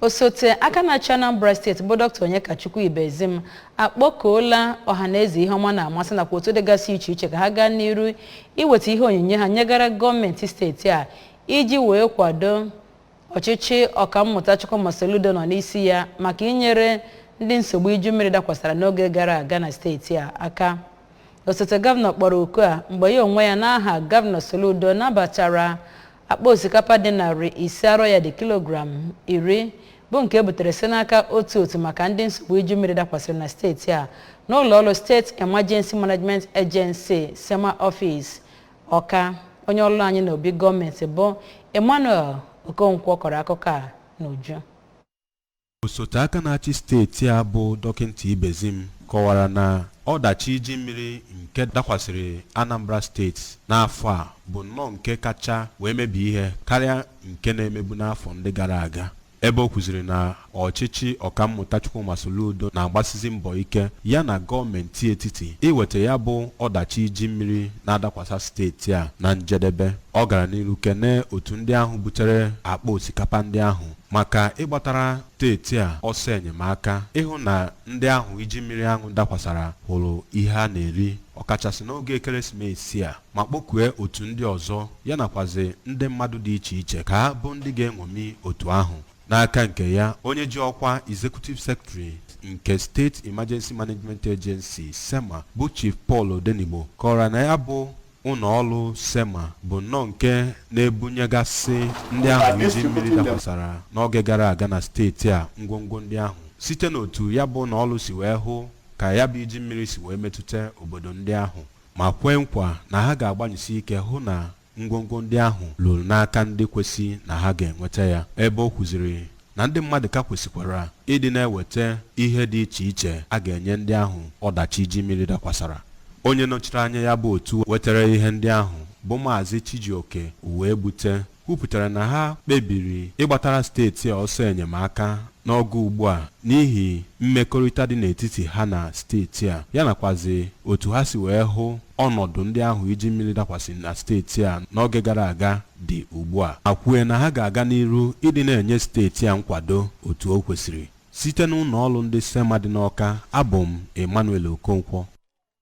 Osote aka na-achị Anambra Steeti bụ Dr. Onyekachukwu Ibezim akpọkuola ọhaneze ihe ọma na-amasị nakwa otu dịgasị iche iche ka ha gaa n'iru iweta ihe onyinye ha nyegara gọọmenti steeti a iji wee kwado ọchịchị Ọkammụta Chukwuma Soludo nọ n'isi ya maka inyere ndị nsogbu iju mmiri dakwasara n'oge gara aga na steeti a aka. Osote gọvanọ kpọrọ oku a mgbe ya onwe ya n'aha Gọvanọ Soludo nabatara akpa osikapa dị 500 arọ ya dị kilogram 10 bụ nke e butere site n'aka otu otu maka ndị nsogbu iju mmiri dakwasịrị na steeti a n'ụlọ ọrụ State Emergency Management Agency SEMA Office Ọka. Onye ọrụ anyị n'obi gọọmenti bụ Emmanuel Okonkwo kọrọ akụkọ a n'uju. Osote aka na-achị steeti a bụ Dọkịta Ibezim kọwara na ọdachi iji mmiri nke dakwasịrị Anambra Steeti n'afọ a bụ nnọọ nke kacha wee mebie ihe karịa nke na-emebu n'afọ ndị gara aga, ebe o kwuziri na ọchịchị Ọkammụta Chukwuma Soludo na-agbasizi mbọ ike ya na gọọmenti etiti iweta ya bụ ọdachi iji mmiri na-adakwasa steeti a na njedebe. Ọ gara n'iru kene otu ndị ahụ butere akpa osikapa ndị ahụ maka ịgbatara steeti a ọsọ enyemaka ịhụ na ndị ahụ iji mmiri ahụ dakwasara hụrụ ihe a na-eri, ọkachasị n'oge ekeresimesi a, ma kpọkue otu ndị ọzọ ya nakwazi ndị mmadụ dị iche iche ka ha bụ ndị ga-eṅomi otu ahụ. N'aka nke ya, onye ji ọkwa Executive Secretary nke State Emergency Management Agency SEMA bụ Chief Paul Odenigbo kọrọ na ya bụ ụlọ ọrụ SEMA bụ nnọọ nke na-ebunyegasị ndị ahụ iji mmiri dakwasara n'oge gara aga na steeti a ngwongwo ndị ahụ site n'otu ya bụ ụlọ ọrụ si wee hụ ka ya bụ iji mmiri si wee metụta obodo ndị ahụ, ma kwee nkwa na ha ga-agbanyụsi ike hụ na ngwongwo ndị ahụ lụrụ n'aka ndị kwesị na ha ga-enweta ya, ebe o kwuziri na ndị mmadụ ka kwesịkwara ịdị na-eweta ihe dị iche iche a ga-enye ndị ahụ ọdachi iji mmiri dakwasara. Onye nọchiri anya ya bụ otu wetara ihe ndị ahụ bụ Maazị Chijioke Uwegbute kwupụtara na ha kpebiri ịgbatara steeti a ọsọ enyemaka n'oge ugbu a n'ihi mmekọrịta dị n'etiti ha na steeti a, ya nakwazi otu ha si wee hụ ọnọdụ ndị ahụ iji mmiri dakwasị na steeti a n'oge gara aga dị ugbu a, ma kwue na ha ga-aga n'iru ịdị na-enye steeti a nkwado otu o kwesịrị. Site n'ụlọ ọrụ ndị SEMA dị n'Ọka, abụ m Emmanuel Okonkwo.